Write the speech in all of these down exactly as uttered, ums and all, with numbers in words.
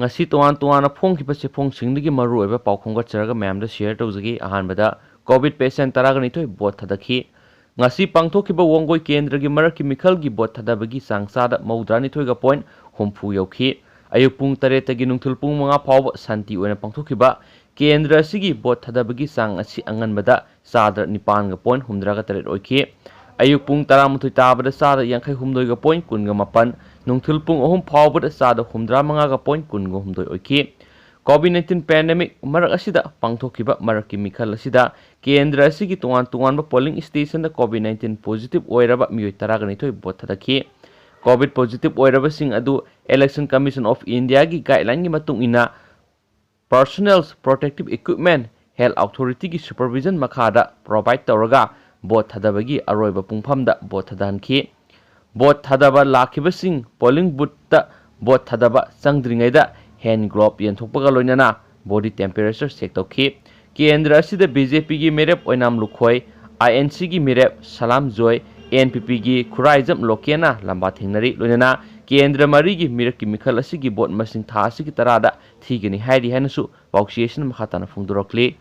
ꯉꯁꯤ ꯇꯣꯉꯥꯟ ꯇꯣꯉꯥꯟꯅ ꯐꯣꯡꯈꯤꯕ ꯆꯦꯐꯣꯡꯁꯤꯡꯗꯒꯤ ꯃꯔꯨꯑꯣꯏꯕ ꯄꯥꯎ ꯈꯣꯝꯒꯠꯆꯔꯒ ꯃꯌꯥꯝꯗ ꯁꯤꯌꯔ ꯇꯧꯖꯒꯦ꯫ ꯑꯍꯥꯟꯕꯗ, ꯀꯣꯚꯤꯗ ꯄꯦꯁꯦꯟ ꯇꯔꯥꯒ ꯅꯤꯊꯣꯏ ꯚꯣꯠ ꯊꯥꯗꯈꯤ꯫ ꯉꯁꯤ ꯄꯥꯡꯊꯣꯛꯈꯤꯕ ꯋꯥꯡꯒꯣꯏ ꯀꯦꯟꯗ꯭ꯔꯒꯤ ꯃꯔꯛꯀꯤ ꯃꯤꯈꯜꯒꯤ ꯚꯣꯠ ꯊꯥꯗꯕꯒꯤ ꯆꯥꯡ ꯆꯥꯗ ꯃꯧꯗ꯭ꯔꯥꯅꯤꯊꯣꯏꯒ ꯄꯣꯏꯟ ꯍꯨꯝꯐꯨ ꯌꯧꯈꯤ꯫ ꯑꯌꯨꯛ ꯄꯨꯡ ꯇꯔꯦꯠꯇꯒꯤ ꯅꯨꯡꯊꯤꯜ ꯄꯨꯡ ꯃꯉꯥ ꯐꯥꯎꯕ ꯁꯥꯟꯇꯤ ꯑꯣꯏꯅ ꯄꯥꯡꯊꯣꯛꯈꯤꯕ ꯀꯦꯟꯗ꯭ꯔ ꯑꯁꯤꯒꯤ ꯚꯣꯠ ꯊꯥꯗꯕꯒꯤ ꯆꯥꯡ ꯑꯁꯤ ꯑꯉꯟꯕꯗ ꯆꯥꯗ ꯅꯤꯄꯥꯟꯒ ꯄꯣꯏꯟ ꯍꯨꯝꯗ꯭ꯔꯥꯒ ꯇꯔꯦꯠ ꯑꯣꯏꯈꯤ꯫ ꯑꯌꯨꯛ ꯄꯨꯡ ꯇꯔꯥꯃꯥꯊꯣꯏ ꯇꯥꯕꯗ ꯆꯥꯗ ꯌꯥꯡꯈꯩ ꯍꯨꯝꯗꯣꯏꯒ ꯄꯣꯏꯟ ꯀꯨꯟꯒ ꯃꯥꯄꯟ, ꯅꯨꯡꯊꯤꯜ ꯄꯨꯡ ꯑꯍꯨꯝ ꯐꯥꯎꯕꯗ ꯆꯥꯗ ꯍꯨꯝꯗ꯭ꯔꯥ ꯃꯉꯥꯒ ꯄꯣꯏꯟ ꯀꯨꯟꯒ ꯍꯨꯝꯗꯣꯏ ꯑꯣꯏꯈꯤ꯫ ꯀꯣꯚꯤꯗ ꯅꯥꯏꯟꯇꯤꯟ ꯄꯦꯟꯗꯦꯃꯤꯛ ꯃꯔꯛ ꯑꯁꯤꯗ ꯄꯥꯡꯊꯣꯛꯈꯤꯕ ꯃꯔꯛꯀꯤ ꯃꯤꯈꯜ ꯑꯁꯤꯗ ꯀꯦꯟꯗ꯭ꯔ ꯑꯁꯤꯒꯤ ꯇꯣꯉꯥꯟ ꯇꯣꯉꯥꯟꯕ ꯄꯣꯂꯤꯡ ꯁ꯭ꯇꯦꯁꯟꯗ ꯀꯣꯚꯤꯗ ꯅꯥꯏꯟꯇꯤꯟ ꯄꯣꯖꯤꯇꯤꯚ ꯑꯣꯏꯔꯕ ꯃꯤꯑꯣꯏ ꯇꯔꯥꯒ ꯅꯤꯊꯣꯏ ꯚꯣꯠ ꯊꯥꯗꯈꯤ꯫ ꯀꯣꯚꯤꯗ ꯄꯣꯖꯤꯇꯤꯚ ꯑꯣꯏꯔꯕꯁꯤꯡ ꯑꯗꯨ Election Commission of India ꯒꯤ ꯒꯥꯏꯗꯂꯥꯏꯟꯒꯤ ꯃꯇꯨꯡ ꯏꯟꯅ Personal Protective Equipment Health Authority ꯒꯤ supervision ꯃꯈꯥꯗ ꯄ꯭ꯔꯣꯚꯥꯏꯗ ꯇꯧꯔꯒ ꯚꯣꯠ ꯊꯥꯗꯕꯒꯤ ꯑꯔꯣꯏꯕ ꯄꯨꯡꯐꯝꯗ ꯚꯣꯠ ꯊꯥꯗꯍꯟꯈꯤ꯫ ꯚꯣꯠ ꯊꯥꯗꯕ ꯂꯥꯛꯈꯤꯕꯁꯤꯡ ꯄꯣꯂꯤꯡ ꯕꯨꯊꯇ ꯚꯣꯠ ꯊꯥꯗꯕ ꯆꯪꯗ꯭ꯔꯤꯉꯩꯗ ꯍꯦꯟ ꯒ꯭ꯂꯣꯚ ꯌꯦꯟꯊꯣꯛꯄꯒ ꯂꯣꯏꯅꯅ ꯕꯣꯗꯤ ꯇꯦꯝꯄꯔꯦꯆꯔ ꯆꯦꯛ ꯇꯧꯈꯤ꯫ ꯀꯦꯟꯗ꯭ꯔ ꯑꯁꯤꯗ ꯕꯤ ꯖꯦ ꯄꯤꯒꯤ ꯃꯤꯔꯦꯞ ꯑꯣꯏꯅꯥꯝ ꯂꯨꯈꯣꯏ, ꯑꯥꯏ ꯑꯦꯟ ꯁꯤꯒꯤ ꯃꯤꯔꯦꯞ ꯁꯂꯥꯝ ꯖꯣꯏ, ꯑꯦꯟ ꯄꯤ ꯄꯤꯒꯤ ꯈꯨꯔꯥꯏꯖꯝ ꯂꯣꯀꯦꯟꯅ ꯂꯝꯕꯥ ꯊꯦꯡꯅꯔꯤ꯫ ꯂꯣꯏꯅꯅ ꯀꯦꯟꯗ꯭ꯔ ꯃꯔꯤꯒꯤ ꯃꯤꯔꯛꯀꯤ ꯃꯤꯈꯜ ꯑꯁꯤꯒꯤ ꯚꯣꯠ ꯃꯁꯤꯡ ꯊꯥ ꯑꯁꯤꯒꯤ ꯇꯔꯥꯗ ꯊꯤꯒꯅꯤ ꯍꯥꯏꯔꯤ ꯍꯥꯏꯅꯁꯨ ꯄꯥꯎꯆꯦ ꯑꯁꯤꯅ ꯃꯈꯥ ꯇꯥꯅ ꯐꯣꯡꯗꯣꯔꯛꯂꯤ꯫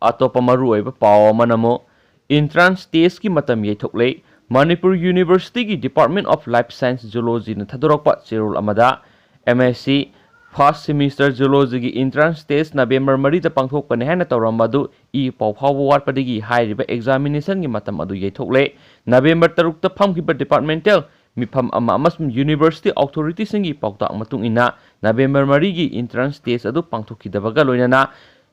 ꯑꯇꯣꯞꯄ ꯃꯔꯨꯑꯣꯏꯕ ꯄꯥꯎ ꯑꯃꯅ ꯑꯃꯨꯛ entrance test ꯀꯤ ꯃꯇꯝ ꯌꯩꯊꯣꯛꯂꯦ꯫ ꯃꯅꯤꯄꯨꯔ ꯌꯨꯅꯤꯚꯔꯁꯤꯇꯤꯒꯤ Department of Life Science Zoology ꯅ ꯊꯥꯗꯣꯔꯛꯄ ꯆꯦꯔꯣꯜ ꯑꯃꯗ M S C first semester Zoology ꯒꯤ entrance test ꯅꯕꯦꯝꯕꯔ ꯃꯔꯤꯗ ꯄꯥꯡꯊꯣꯛꯀꯅꯤ ꯍꯥꯏꯅ ꯇꯧꯔꯝꯕ ꯑꯗꯨ ꯏ ꯄꯥꯎ ꯐꯥꯎꯕ ꯋꯥꯠꯄꯗꯒꯤ ꯍꯥꯏꯔꯤꯕ examination ꯒꯤ ꯃꯇꯝ ꯑꯗꯨ ꯌꯩꯊꯣꯛꯂꯦ꯫ ꯅꯕꯦꯝꯕꯔ ꯇꯔꯨꯛꯇ ꯐꯝꯈꯤꯕ departmental ꯃꯤꯐꯝ ꯑꯃ ꯑꯃꯁꯨꯡ ꯌꯨꯅꯤꯚꯔꯁꯤꯇꯤ ꯑꯣꯊꯣꯔꯤꯇꯤꯁꯤꯡꯒꯤ ꯄꯥꯎꯇꯥꯛ ꯃꯇꯨꯡ ꯏꯟꯅ ꯅꯕꯦꯝꯕꯔ ꯃꯔꯤꯒꯤ entrance test ꯑꯗꯨ ꯄꯥꯡꯊꯣꯛꯈꯤꯗꯕꯒ ꯂꯣꯏꯅꯅ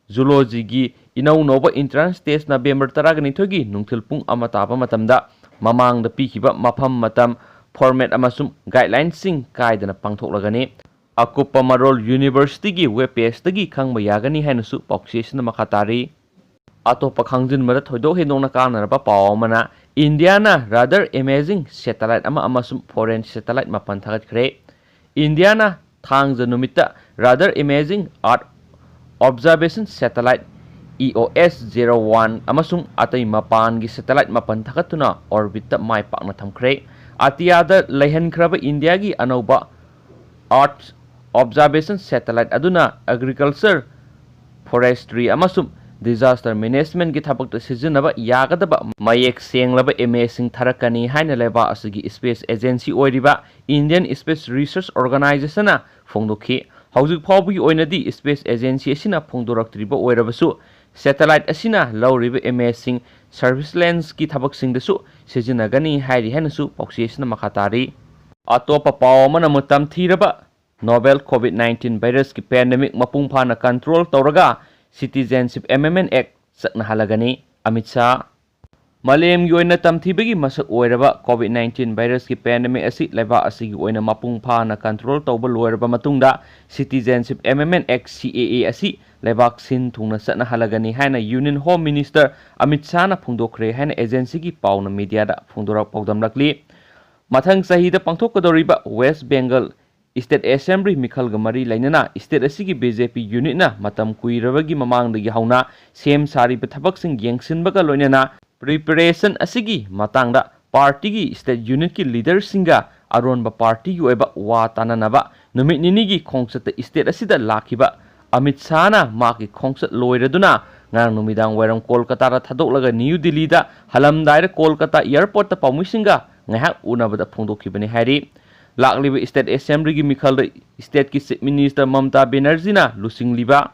Zoology ꯒꯤ ꯏꯅꯧ ꯅꯧꯕ entrance test ꯅꯕꯦꯝꯕꯔ ꯇꯔꯥꯒ ꯅꯤꯊꯣꯏꯒꯤ ꯅꯨꯡꯊꯤꯜ ꯄꯨꯡ ꯑꯃ ꯇꯥꯕ ꯃꯇꯝꯗ ꯃꯃꯥꯡꯗ ꯄꯤꯈꯤꯕ ꯃꯐꯝ, ꯃꯇꯝ, format ꯑꯃꯁꯨꯡ guideline ꯁꯤꯡ ꯀꯥꯏꯗꯅ ꯄꯥꯡꯊꯣꯛꯂꯒꯅꯤ꯫ ꯑꯀꯨꯞꯄ ꯃꯔꯣꯜ ꯌꯨꯅꯤꯚꯔꯁꯤꯇꯤꯒꯤ web page ꯇꯒꯤ ꯈꯪꯕ ꯌꯥꯒꯅꯤ ꯍꯥꯏꯅꯁꯨ ꯄꯥꯎꯆꯦ ꯑꯁꯤꯅ ꯃꯈꯥ ꯇꯥꯔꯤ꯫ ꯑꯇꯣꯞꯄ ꯈꯪꯖꯤꯟꯕꯗ ꯊꯣꯏꯗꯣꯛ ꯍꯦꯟꯗꯣꯛꯅ ꯀꯥꯟꯅꯔꯕ ꯄꯥꯎ ꯑꯃꯅ, ꯏꯟꯗꯤꯌꯥꯅ Radar Imaging satellite ꯑꯃ ꯑꯃꯁꯨꯡ foreign satellite ꯃꯥꯄꯟ ꯊꯥꯒꯠꯈ꯭ꯔꯦ꯫ ꯏꯟꯗꯤꯌꯥꯅ ꯊꯥꯡꯖ ꯅꯨꯃꯤꯠꯇ Radar Imaging Earth Observation Satellite E O S zero one ꯑꯃꯁꯨꯡ ꯑꯇꯩ ꯃꯄꯥꯟꯒꯤ satellite ꯃꯥꯄꯟ ꯊꯥꯒꯠꯇꯨꯅ orbit ꯇ ꯃꯥꯏ ꯄꯥꯛꯅ ꯊꯝꯈ꯭ꯔꯦ꯫ ꯑꯇꯤꯌꯥꯗ ꯂꯩꯍꯟꯈ꯭ꯔꯕ ꯏꯟꯗꯤꯌꯥꯒꯤ ꯑꯅꯧꯕ Earth observation satellite ꯑꯗꯨꯅ agriculture, forestry ꯑꯃꯁꯨꯡ disaster managementꯀꯤ ꯊꯕꯛꯇ ꯁꯤꯖꯤꯟꯅꯕ ꯌꯥꯒꯗꯕ ꯃꯌꯦꯛ ꯁꯦꯡꯂꯕ ꯏꯃꯦꯖꯁꯤꯡ ꯊꯥꯔꯛꯀꯅꯤ ꯍꯥꯏꯅ ꯂꯩꯕꯥꯛ ꯑꯁꯤꯒꯤ space agency ꯑꯣꯏꯔꯤꯕ Indian Space Research Organizationꯅ ꯐꯣꯡꯗꯣꯛꯈꯤ꯫ ꯍꯧꯖꯤꯛ ꯐꯥꯎꯕꯒꯤ ꯑꯣꯏꯅꯗꯤ space agency ꯑꯁꯤꯅ ꯐꯣꯡꯗꯣꯔꯛꯇ꯭ꯔꯤꯕ ꯑꯣꯏꯔꯕꯁꯨ, satellite ꯑꯁꯤꯅ ꯂꯧꯔꯤꯕ ꯏꯃꯦꯖꯁꯤꯡ surveillanceꯀꯤ ꯊꯕꯛꯁꯤꯡꯗꯁꯨ ꯁꯤꯖꯤꯟꯅꯒꯅꯤ ꯍꯥꯏꯔꯤ ꯍꯥꯏꯅꯁꯨ ꯄꯥꯎꯆꯦ ꯑꯁꯤꯅ ꯃꯈꯥ ꯇꯥꯔꯤ꯫ ꯑꯇꯣꯞꯄ ꯄꯥꯎ ꯑꯃꯅ ꯑꯃꯨꯛ ꯇꯝꯊꯤꯔꯕ novel COVID nineteen virusꯀꯤ pandemic ꯃꯄꯨꯡ ꯐꯥꯅ control ꯇꯧꯔꯒ Citizenship Amendment Act ꯆꯠꯅꯍꯜꯂꯒꯅꯤ꯫ Amit Shah. ꯃꯥꯂꯦꯝꯒꯤ ꯑꯣꯏꯅ ꯇꯝꯊꯤꯕꯒꯤ ꯃꯁꯛ ꯑꯣꯏꯔꯕ COVID nineteen virusꯀꯤ pandemic ꯑꯁꯤ ꯂꯩꯕꯥꯛ ꯑꯁꯤꯒꯤ ꯑꯣꯏꯅ ꯃꯄꯨꯡ ꯐꯥꯅ control ꯇꯧꯕ ꯂꯣꯏꯔꯕ ꯃꯇꯨꯡꯗ Citizenship Amendment Act, CAA, ꯑꯁꯤ ꯂꯩꯕꯥꯛ ꯁꯤꯟ ꯊꯨꯡꯅ ꯆꯠꯅꯍꯜꯂꯒꯅꯤ ꯍꯥꯏꯅ Union Home Minister ꯑꯃꯤꯠ ꯁꯥꯍꯅ ꯐꯣꯡꯗꯣꯛꯈ꯭ꯔꯦ ꯍꯥꯏꯅ agencyꯒꯤ ꯄꯥꯎꯅ mediaꯗ ꯐꯣꯡꯗꯣꯔꯛ ꯄꯥꯎꯗꯝꯂꯛꯂꯤ꯫ ꯃꯊꯪ ꯆꯍꯤꯗ ꯄꯥꯡꯊꯣꯛꯀꯗꯧꯔꯤꯕ West Bengal State Assembly ꯃꯤꯈꯜꯒ ꯃꯔꯤ ꯂꯩꯅꯅ state ꯑꯁꯤꯒꯤ BJP unitꯅ ꯃꯇꯝ ꯀꯨꯏꯔꯕꯒꯤ ꯃꯃꯥꯡꯗꯒꯤ ꯍꯧꯅ ꯁꯦꯝ ꯁꯥꯔꯤꯕ ꯊꯕꯛꯁꯤꯡ ꯌꯦꯡꯁꯤꯟꯕꯒ ꯂꯣꯏꯅꯅ preparation ꯑꯁꯤꯒꯤ ꯃꯇꯥꯡꯗ partyꯒꯤ state unitꯀꯤ leaderꯁꯤꯡꯒ ꯑꯔꯣꯟꯕ partyꯒꯤ ꯑꯣꯏꯕ ꯋꯥ ꯇꯥꯅꯅꯕ ꯅꯨꯃꯤꯠ ꯅꯤꯅꯤꯒꯤ ꯈꯣꯡꯆꯠꯇ state ꯑꯁꯤꯗ ꯂꯥꯛꯈꯤꯕ ꯑꯃꯤꯠ ꯁꯥꯍꯅ ꯃꯍꯥꯛꯀꯤ ꯈꯣꯡꯆꯠ ꯂꯣꯏꯔꯗꯨꯅ ꯉꯔꯥꯡ ꯅꯨꯃꯤꯗꯥꯡ ꯋꯥꯏꯔꯝ ꯀꯣꯜꯀꯇꯥꯗ ꯊꯥꯗꯣꯛꯂꯒ ꯅ꯭ꯌꯨ ꯗꯤꯜꯂꯤꯗ ꯍꯜꯂꯝꯗꯥꯏꯗ ꯀꯣꯜꯀꯇꯥ airportꯇ ꯄꯥꯎꯃꯤꯁꯤꯡꯒ ꯉꯥꯏꯍꯥꯛ ꯎꯅꯕꯗ ꯐꯣꯡꯗꯣꯛꯈꯤꯕꯅꯤ ꯍꯥꯏꯔꯤ꯫ ꯂꯥꯛꯂꯤꯕ state assemblyꯒꯤ ꯃꯤꯈꯜꯗ stateꯀꯤ chief minister ꯃꯃꯇꯥ ꯕꯦꯅꯔꯖꯤꯅ ꯂꯨꯆꯤꯡꯂꯤꯕ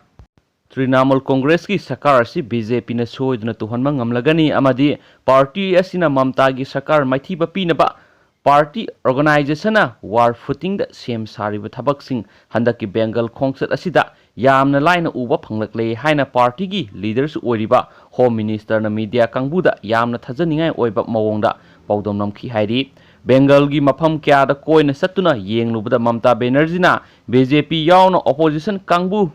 ꯇ꯭ꯔꯤꯅꯥꯃꯨꯜ ꯀꯣꯡꯒ꯭ꯔꯦꯁꯀꯤ ꯁꯔꯀꯥꯔ ꯑꯁꯤ BJPꯅ ꯁꯣꯏꯗꯅ ꯇꯨꯍꯟꯕ ꯉꯝꯂꯒꯅꯤ ꯑꯃꯗꯤ party ꯑꯁꯤꯅ ꯃꯃꯇꯥꯒꯤ ꯁꯔꯀꯥꯔ ꯃꯥꯏꯊꯤꯕ ꯄꯤꯅꯕ party organizationꯅ war footingꯗ ꯁꯦꯝ ꯁꯥꯔꯤꯕ ꯊꯕꯛꯁꯤꯡ ꯍꯟꯗꯛꯀꯤ Bengal ꯈꯣꯡꯆꯠ ꯑꯁꯤꯗ ꯌꯥꯝꯅ ꯂꯥꯏꯅ ꯎꯕ ꯐꯪꯂꯛꯂꯦ ꯍꯥꯏꯅ partyꯒꯤ leaderꯁꯨ ꯑꯣꯏꯔꯤꯕ Home Ministerꯅ media ꯀꯥꯡꯕꯨꯗ ꯌꯥꯝꯅ ꯊꯥꯖꯅꯤꯡꯉꯥꯏ ꯑꯣꯏꯕ ꯃꯑꯣꯡꯗ ꯄꯥꯎꯗꯝꯂꯝꯈꯤ ꯍꯥꯏꯔꯤ꯫ Bengalꯒꯤ ꯃꯐꯝ ꯀꯌꯥꯗ ꯀꯣꯏꯅ ꯆꯠꯇꯨꯅ ꯌꯦꯡꯂꯨꯕꯗ ꯃꯃꯇꯥ ꯕꯦꯅꯔꯖꯤꯅ BJP ꯌꯥꯎꯅ opposition ꯀꯥꯡꯕꯨ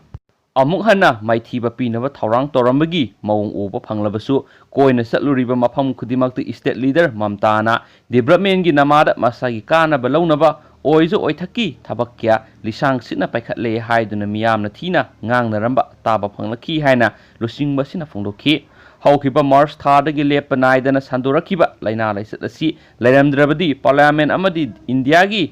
ꯑꯃꯨꯛ ꯍꯟꯅ ꯃꯥꯏꯊꯤꯕ ꯄꯤꯅꯕ ꯊꯧꯔꯥꯡ ꯇꯧꯔꯝꯕꯒꯤ ꯃꯑꯣꯡ ꯎꯕ ꯐꯪꯂꯕꯁꯨ, ꯀꯣꯏꯅ ꯆꯠꯂꯨꯔꯤꯕ ꯃꯐꯝ ꯈꯨꯗꯤꯡꯃꯛꯇ state leader ꯃꯃꯇꯥꯅ developmentꯒꯤ ꯅꯃꯥꯗ ꯃꯁꯥꯒꯤ ꯀꯥꯟꯅꯕ ꯂꯧꯅꯕ ꯑꯣꯏꯖ ꯑꯣꯏꯊꯛꯀꯤ ꯊꯕꯛ ꯀꯌꯥ ꯂꯤꯁꯥꯡ ꯁꯤꯠꯅ ꯄꯥꯏꯈꯠꯂꯦ ꯍꯥꯏꯗꯨꯅ ꯃꯤꯌꯥꯝꯅ ꯊꯤꯅ ꯉꯥꯡꯅꯔꯝꯕ ꯇꯥꯕ ꯐꯪꯂꯛꯈꯤ ꯍꯥꯏꯅ ꯂꯨꯆꯤꯡꯕꯁꯤꯅ ꯐꯣꯡꯗꯣꯛꯈꯤ꯫ ꯍꯧꯈꯤꯕ March ꯊꯥꯗꯒꯤ ꯂꯦꯞꯄ ꯅꯥꯏꯗꯅ ꯁꯟꯗꯣꯔꯛꯈꯤꯕ ꯂꯥꯏꯅꯥ ꯂꯥꯏꯆꯠ ꯑꯁꯤ ꯂꯩꯔꯝꯗ꯭ꯔꯕꯗꯤ parliament ꯑꯃꯗꯤ ꯏꯟꯗꯤꯌꯥꯒꯤ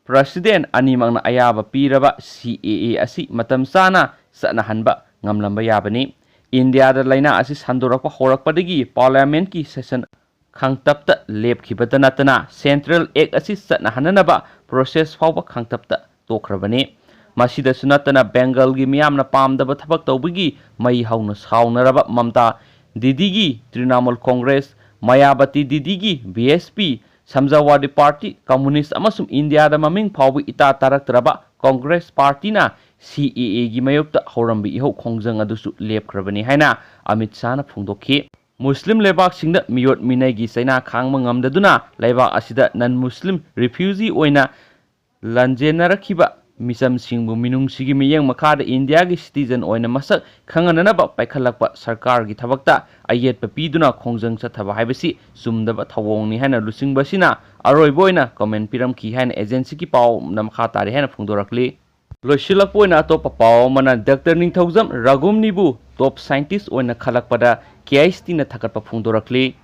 ꯄ꯭ꯔꯁꯤꯗꯦꯟ ꯑꯅꯤꯃꯛꯅ ꯑꯌꯥꯕ ꯄꯤꯔꯕ C A A ꯑꯁꯤ ꯃꯇꯝ ꯆꯥꯅ ꯆꯠꯅꯍꯟꯕ ꯉꯝꯂꯝꯕ ꯌꯥꯕꯅꯤ꯫ ꯏꯟꯗꯤꯌꯥꯗ ꯂꯥꯏꯅꯥ ꯑꯁꯤ ꯁꯟꯗꯣꯔꯛꯄ ꯍꯧꯔꯛꯄꯗꯒꯤ ꯄꯥꯔꯂꯤꯌꯥꯃꯦꯟꯠꯀꯤ ꯁꯦꯁꯟ ꯈꯥꯡꯇꯞꯇ ꯂꯦꯞꯈꯤꯕꯇ ꯅꯠꯇꯅ Central Act ꯑꯁꯤ ꯆꯠꯅꯍꯟꯅꯅꯕ process ꯐꯥꯎꯕ ꯈꯥꯡꯇꯞꯇ ꯇꯣꯛꯈ꯭ꯔꯕꯅꯤ꯫ ꯃꯁꯤꯗꯁꯨ ꯅꯠꯇꯅ ꯕꯦꯡꯒꯜꯒꯤ ꯃꯤꯌꯥꯝꯅ ꯄꯥꯝꯗꯕ ꯊꯕꯛ ꯇꯧꯕꯒꯤ ꯃꯩ ꯍꯧꯅ ꯁꯥꯎꯅꯔꯕ ꯃꯝꯇꯥ ꯗꯤꯗꯤꯒꯤ ꯇ꯭ꯔꯤꯅꯥꯃꯨꯜ ꯀꯣꯡꯒ꯭ꯔꯦꯁ, ꯃꯌꯥꯕꯇꯤ ꯗꯤꯗꯤꯒꯤ B S P, Samajwadi party, communist ꯑꯃꯁꯨꯡ ꯏꯟꯗꯤꯌꯥꯗ ꯃꯃꯤꯡ ꯐꯥꯎꯕ ꯏꯇꯥ ꯇꯥꯔꯛꯇ꯭ꯔꯕ ꯀꯣꯡꯒ꯭ꯔꯦꯁ ꯄꯥꯔꯇꯤꯅ C A Aꯒꯤ ꯃꯥꯌꯣꯛꯇ ꯍꯧꯔꯝꯕ ꯏꯍꯧ ꯈꯣꯡꯖꯪ ꯑꯗꯨꯁꯨ ꯂꯦꯞꯈ꯭ꯔꯕꯅꯤ ꯍꯥꯏꯅ ꯑꯃꯤꯠ ꯁꯥꯍꯅ ꯐꯣꯡꯗꯣꯛꯈꯤ꯫ ꯃꯨꯁꯂꯤꯝ ꯂꯩꯕꯥꯛꯁꯤꯡꯗ ꯃꯤꯑꯣꯠ ꯃꯤꯅꯩꯒꯤ ꯆꯩꯅꯥ ꯈꯥꯡꯕ ꯉꯝꯗꯗꯨꯅ ꯂꯩꯕꯥꯛ ꯑꯁꯤꯗ non Muslim refugee ꯑꯣꯏꯅ ꯂꯥꯟꯖꯦꯟꯅꯔꯛꯈꯤꯕ ꯃꯤꯆꯝꯁꯤꯡꯕꯨ ꯃꯤꯅꯨꯡꯁꯤꯒꯤ ꯃꯤꯠꯌꯦꯡ ꯃꯈꯥꯗ ꯏꯟꯗꯤꯌꯥꯒꯤ citizen ꯑꯣꯏꯅ ꯃꯁꯛ ꯈꯪꯍꯟꯅꯅꯕ ꯄꯥꯏꯈꯠꯂꯛꯄ ꯁꯔꯀꯥꯔꯒꯤ ꯊꯕꯛꯇ ꯑꯌꯦꯠꯄ ꯄꯤꯗꯨꯅ ꯈꯣꯡꯖꯪ ꯆꯠꯊꯕ ꯍꯥꯏꯕꯁꯤ ꯆꯨꯝꯗꯕ ꯊꯧꯑꯣꯡꯅꯤ ꯍꯥꯏꯅ ꯂꯨꯆꯤꯡꯕꯁꯤꯅ ꯑꯔꯣꯏꯕ ꯑꯣꯏꯅ comment ꯄꯤꯔꯝꯈꯤ ꯍꯥꯏꯅ agencyꯒꯤ ꯄꯥꯎꯅ ꯃꯈꯥ ꯇꯥꯔꯤ ꯍꯥꯏꯅ ꯐꯣꯡꯗꯣꯔꯛꯂꯤ꯫ ꯂꯣꯏꯁꯤꯜꯂꯛꯄ ꯑꯣꯏꯅ ꯑꯇꯣꯞꯄ ꯄꯥꯎ ꯑꯃꯅ, Doctor ꯅꯤꯡꯊꯧꯖꯝ ꯔꯥꯒꯨꯝꯅꯤꯕꯨ top scientist ꯑꯣꯏꯅ ꯈꯜꯂꯛꯄꯗ K I S Tꯅ ꯊꯥꯒꯠꯄ ꯐꯣꯡꯗꯣꯔꯛꯂꯤ꯫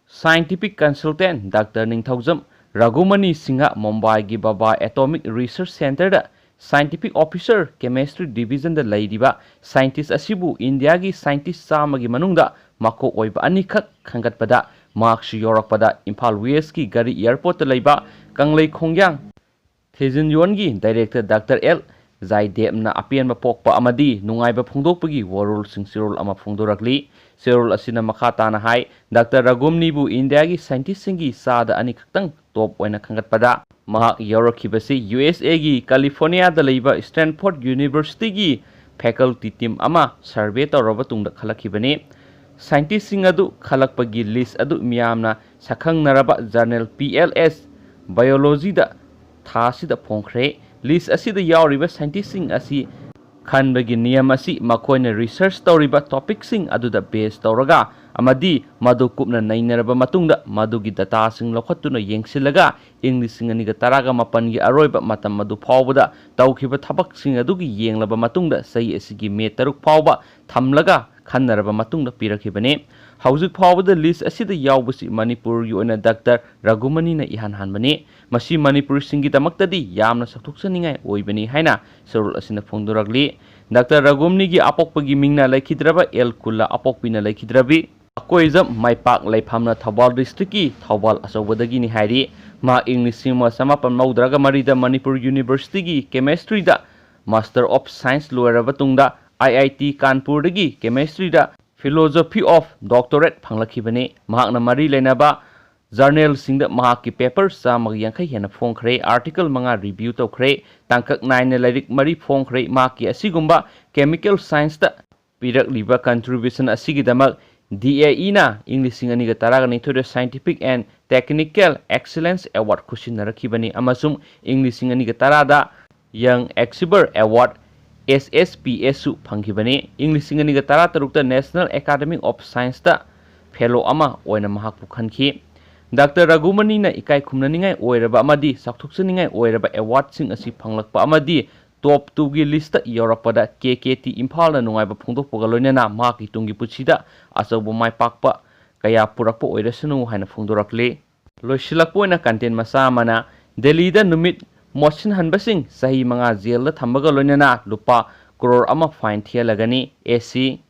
Scientific consultant Doctor ꯅꯤꯡꯊꯧꯖꯝ ꯔꯥꯒꯨꯃꯅꯤ ꯁꯤꯡꯍ ꯃꯨꯝꯕꯥꯏꯒꯤ ꯕꯥꯕꯥ Atomic Research Centreꯗ scientific officer, chemistry divisionꯗ ꯂꯩꯔꯤꯕ scientist ꯑꯁꯤꯕꯨ ꯏꯟꯗꯤꯌꯥꯒꯤ scientist ꯆꯥꯝꯃꯒꯤ ꯃꯅꯨꯡꯗ ꯃꯀꯣꯛ ꯑꯣꯏꯕ ꯑꯅꯤꯈꯛ ꯈꯟꯒꯠꯄꯗ ꯃꯍꯥꯛꯁꯨ ꯌꯥꯎꯔꯛꯄꯗ ꯏꯝꯐꯥꯜ Westꯀꯤ ꯒꯥꯔꯤ airportꯇ ꯂꯩꯕ ꯀꯪꯂꯩ ꯈꯣꯡꯌꯥꯡ ꯊꯦꯖꯤꯟꯌꯣꯟꯒꯤ director Doctor L ꯖꯥꯏꯗꯦꯕꯅ ꯑꯄꯦꯟꯕ ꯄꯣꯛꯄ ꯑꯃꯗꯤ ꯅꯨꯡꯉꯥꯏꯕ ꯐꯣꯡꯗꯣꯛꯄꯒꯤ ꯋꯥꯔꯣꯜꯁꯤꯡ ꯆꯦꯔꯣꯜ ꯑꯃ ꯐꯣꯡꯗꯣꯔꯛꯂꯤ꯫ ꯆꯦꯔꯣꯜ ꯑꯁꯤꯅ ꯃꯈꯥ ꯇꯥꯅ ꯍꯥꯏ, Doctor ꯔꯥꯒꯨꯝꯅꯤꯕꯨ ꯏꯟꯗꯤꯌꯥꯒꯤ scientistꯁꯤꯡꯒꯤ ꯆꯥꯗ ꯑꯅꯤꯈꯛꯇꯪ top ꯑꯣꯏꯅ ꯈꯟꯒꯠꯄꯗ ꯃꯍꯥꯛ ꯌꯥꯎꯔꯛꯈꯤꯕꯁꯤ USAꯒꯤ Californiaꯗ ꯂꯩꯕ Stanford Universityꯒꯤ faculty team ꯑꯃ survey ꯇꯧꯔꯕ ꯇꯨꯡꯗ ꯈꯜꯂꯛꯈꯤꯕꯅꯤ꯫ Scientistꯁꯤꯡ ꯑꯗꯨ ꯈꯜꯂꯛꯄꯒꯤ list ꯑꯗꯨ ꯃꯤꯌꯥꯝꯅ ꯁꯛꯈꯪꯅꯔꯕ journal P L S Biologyꯗ ꯊꯥ ꯑꯁꯤꯗ ꯐꯣꯡꯈ꯭ꯔꯦ꯫ List ꯑꯁꯤꯗ ꯌꯥꯎꯔꯤꯕ scientistꯁꯤꯡ ꯑꯁꯤ ꯈꯟꯕꯒꯤ ꯅꯤꯌꯝ ꯑꯁꯤ ꯃꯈꯣꯏꯅ research ꯇꯧꯔꯤꯕ topicꯁꯤꯡ ꯑꯗꯨꯗ base ꯇꯧꯔꯒ ꯑꯃꯗꯤ ꯃꯗꯨ ꯀꯨꯞꯅ ꯅꯩꯅꯔꯕ ꯃꯇꯨꯡꯗ ꯃꯗꯨꯒꯤ dataꯁꯤꯡ ꯂꯧꯈꯠꯇꯨꯅ ꯌꯦꯡꯁꯤꯜꯂꯒ ꯏꯪ ꯂꯤꯁꯤꯡ ꯑꯅꯤꯒ ꯇꯔꯥꯒ ꯃꯥꯄꯟꯒꯤ ꯑꯔꯣꯏꯕ ꯃꯇꯝ ꯑꯗꯨ ꯐꯥꯎꯕꯗ ꯇꯧꯈꯤꯕ ꯊꯕꯛꯁꯤꯡ ꯑꯗꯨꯒꯤ ꯌꯦꯡꯂꯕ ꯃꯇꯨꯡꯗ ꯆꯍꯤ ꯑꯁꯤꯒꯤ May ꯇꯔꯨꯛ ꯐꯥꯎꯕ ꯊꯝꯂꯒ ꯈꯟꯅꯔꯕ ꯃꯇꯨꯡꯗ ꯄꯤꯔꯛꯈꯤꯕꯅꯤ꯫ ꯍꯧꯖꯤꯛ ꯐꯥꯎꯕꯗ ꯂꯤꯁ ꯑꯁꯤꯗ ꯌꯥꯎꯕꯁꯤ ꯃꯅꯤꯄꯨꯔꯒꯤ ꯑꯣꯏꯅ ꯗꯥꯛꯇꯔ ꯔꯘꯨꯃꯅꯤꯅ ꯏꯍꯥꯟ ꯍꯥꯟꯕꯅꯤ꯫ ꯃꯁꯤ ꯃꯅꯤꯄꯨꯔꯤꯁꯤꯡꯒꯤꯗꯃꯛꯇꯗꯤ ꯌꯥꯝꯅ ꯆꯥꯎꯊꯣꯛꯆꯅꯤꯡꯉꯥꯏ ꯑꯣꯏꯕꯅꯤ ꯍꯥꯏꯅ ꯁꯔꯨꯜ ꯑꯁꯤꯅ ꯐꯣꯡꯗꯣꯔꯛꯂꯤ꯫ ꯗꯥꯛꯇꯔ ꯔꯘꯨꯃꯅꯤꯒꯤ ꯑꯄꯣꯛꯄꯒꯤ ꯃꯤꯡꯅ ꯂꯩꯈꯤꯗ꯭ꯔꯕ ꯑꯦꯜ ꯀꯨꯂꯥ ꯑꯄꯣꯛꯄꯤꯅ ꯂꯩꯈꯤꯗ꯭ꯔꯕꯤ꯫ ꯑꯀꯣꯏꯖꯝ ꯃꯥꯏꯄꯥꯛ ꯂꯩꯐꯝꯅ ꯊꯧꯕꯥꯜ ꯗꯤꯁꯇ꯭ꯔꯤꯛꯀꯤ ꯊꯧꯕꯥꯜ ꯑꯆꯧꯕꯗꯒꯤꯅꯤ ꯍꯥꯏꯔꯤ꯫ ꯃꯍꯥꯛ ꯏꯪ ꯂꯤꯁꯤꯡ ꯑꯃ ꯆꯃꯥꯄꯟ ꯃꯧꯗ꯭ꯔꯥꯒ ꯃꯔꯤꯗ ꯃꯅꯤꯄꯨꯔ ꯌꯨꯅꯤꯚꯔꯁꯤꯇꯤꯒꯤ ꯀꯦꯃꯦꯁꯇ꯭ꯔꯤꯗ ꯃꯥꯁꯇꯔ ꯑꯣꯐ ꯁꯥꯏꯟꯁ ꯂꯣꯏꯔꯕ ꯇꯨꯡꯗ ꯑꯥꯏ ꯑꯥꯏ ꯇꯤ ꯀꯥꯟꯄꯨꯔꯗꯒꯤ ꯀꯦꯃꯦꯁꯇ꯭ꯔꯤꯗ ꯐꯤꯂꯣꯖꯣꯐꯤ ꯑꯣꯐ ꯗꯣꯛꯇꯣꯔꯦꯠ ꯐꯪꯂꯛꯈꯤꯕꯅꯤ꯫ ꯃꯍꯥꯛꯅ ꯃꯔꯤ ꯂꯩꯅꯕ ꯖꯔꯅꯦꯜꯁꯤꯡꯗ ꯃꯍꯥꯛꯀꯤ ꯄꯦꯄꯔ ꯆꯥꯝꯃꯒ ꯌꯥꯡꯈꯩ ꯍꯦꯟꯅ ꯐꯣꯡꯈ꯭ꯔꯦ, ꯑꯥꯔꯇꯤꯀꯜ ꯃꯉꯥ ꯔꯤꯚ꯭ꯌꯨ ꯇꯧꯈ꯭ꯔꯦ, ꯇꯥꯡꯀꯛ ꯅꯥꯏꯅ ꯂꯥꯏꯔꯤꯛ ꯃꯔꯤ ꯐꯣꯡꯈ꯭ꯔꯦ꯫ ꯃꯍꯥꯛꯀꯤ ꯑꯁꯤꯒꯨꯝꯕ ꯀꯦꯃꯤꯀꯦꯜ ꯁꯥꯏꯟꯁꯇ ꯄꯤꯔꯛꯂꯤꯕ ꯀꯟꯇ꯭ꯔꯤꯕ꯭ꯌꯨꯁꯟ ꯑꯁꯤꯒꯤꯗꯃꯛ ꯗꯤ ꯑꯦ ꯏꯅ ꯏꯪ ꯂꯤꯁꯤꯡ ꯑꯅꯤꯒ ꯇꯔꯥꯒ ꯅꯤꯊꯣꯏꯗ Scientific and Technical Excellence Award ꯈꯨꯠꯁꯤꯟꯅꯔꯛꯈꯤꯕꯅꯤ ꯑꯃꯁꯨꯡ ꯏꯪ ꯂꯤꯁꯤꯡ ꯑꯅꯤꯒ ꯇꯔꯥꯗ Young Achiever Award, S S P S, ꯁꯨ ꯐꯪꯈꯤꯕꯅꯤ꯫ ꯏꯪ ꯂꯤꯁꯤꯡ ꯑꯅꯤꯒ ꯇꯔꯥꯇꯔꯨꯛꯇ National Academy of Science ꯇ ꯐꯦꯂꯣ ꯑꯃ ꯑꯣꯏꯅ ꯃꯍꯥꯛꯄꯨ ꯈꯟꯈꯤ꯫ ꯗꯥꯛꯇꯔ ꯔꯘꯨꯃꯅꯤꯅ ꯏꯀꯥꯏ ꯈꯨꯝꯅꯅꯤꯡꯉꯥꯏ ꯑꯣꯏꯔꯕ ꯑꯃꯗꯤ ꯆꯥꯎꯊꯣꯛꯆꯅꯤꯡꯉꯥꯏ ꯑꯣꯏꯔꯕ ꯑꯦꯋꯥꯔꯗꯁꯤꯡ ꯑꯁꯤ ꯐꯪꯂꯛꯄ ꯑꯃꯗꯤ ꯇꯣꯞ ꯇꯨꯒꯤ ꯂꯤꯁꯇ ꯌꯧꯔꯛꯄꯗ ꯀꯦ ꯀꯦ ꯇꯤ ꯏꯝꯐꯥꯜꯅ ꯅꯨꯡꯉꯥꯏꯕ ꯐꯣꯡꯗꯣꯛꯄꯒ ꯂꯣꯏꯅꯅ ꯃꯍꯥꯛꯀꯤ ꯇꯨꯡꯒꯤ ꯄꯨꯟꯁꯤꯗ ꯑꯆꯧꯕ ꯃꯥꯏ ꯄꯥꯛꯄ ꯀꯌꯥ ꯄꯨꯔꯛꯄ ꯑꯣꯏꯔꯁꯅꯨ ꯍꯥꯏꯅ ꯐꯣꯡꯗꯣꯔꯛꯂꯤ꯫ ꯂꯣꯏꯁꯤꯜꯂꯛꯄ ꯑꯣꯏꯅ ꯀꯟꯇꯦꯟ ꯃꯆꯥ ꯑꯃꯅ, ꯗꯦꯜꯂꯤꯗ ꯅꯨꯃꯤꯠ ꯃꯣꯠꯁꯤꯟꯍꯟꯕꯁꯤꯡ ꯆꯍꯤ ꯃꯉꯥ ꯖꯦꯜꯗ ꯊꯝꯕꯒ ꯂꯣꯏꯅꯅ ꯂꯨꯄꯥ ꯀ꯭ꯔꯣꯔ ꯑꯃ ꯐꯥꯏꯟ ꯊꯤꯍꯜꯂꯒꯅꯤ꯫ ꯑꯦ ꯁꯤ